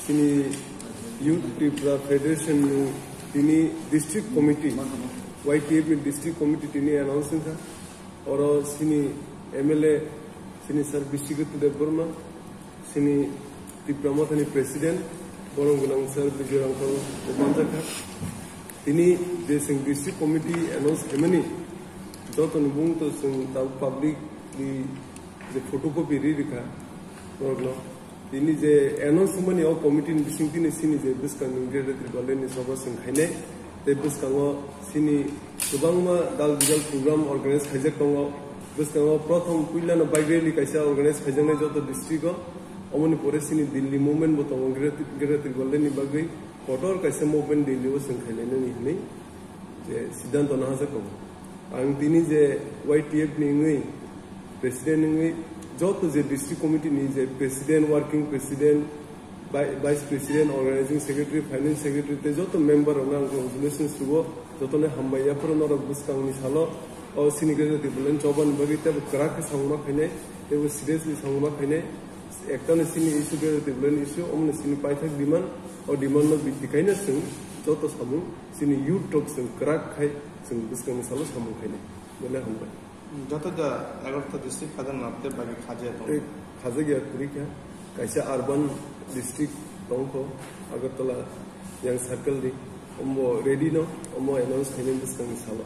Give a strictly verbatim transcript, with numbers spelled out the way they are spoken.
Chini Youth Tripura Federation ni tini district committee, Y T F ni district committee tini announce wngkha. Oro chini M L A, chini Sir Biswajit Debbarma, chini Tipra Mothani president, borom gwnang Sir Bijoy Rangkhal bo manjakha. Tini je chwng district committee announce khaimani, jotoni mung to chwng tabuk public ni je photocopy ri rikha norokno. Tini je announce wngmani o committee ni bising tini chini je bwskang ni Greater Tipraland ni sabha chwng khainai. Tei bwskango chini kwbangma dal bijal program organize khaijak tongo. Bwskango prothom puilano bike rally kaisa organize khaijaknai joto district o. Omoni pore chini Delhi movement bo tongo Greater Greater Tipraland ni bagwi. Kotor kaisa movement Delhi o chwng khailainani hinwi je siddhanto nahajak tongo. Ang tini je Y T F ni wngwi president wngwi joto je district committee ni je president, working president, vi-, vice president, organizing secretary, finance secretary tei joto member rokno ang congratulations rwo, jotono hambai yaphuru norok bwskangni salo o chini Greater Tipraland chobani bagwi teibo kwrak khe samung ma khainai, teibo seriously samung ma khainai. Ekta no chini issue Greater Tipraland issue, omo no chini paithak demand, o demand no bidhi khaina chwng joto samung chini youth rok chwng kwrak khai chwng bwskangni salo samung khainai. Belai hambai. Joto da egarota district khajakna tei bagwi khajakya tongo. Tei khajakya kwrwi kha, kaisa urban district tongkho, Agartala yang circle di, ombo ready no, omo announce khainai bwskangni salo.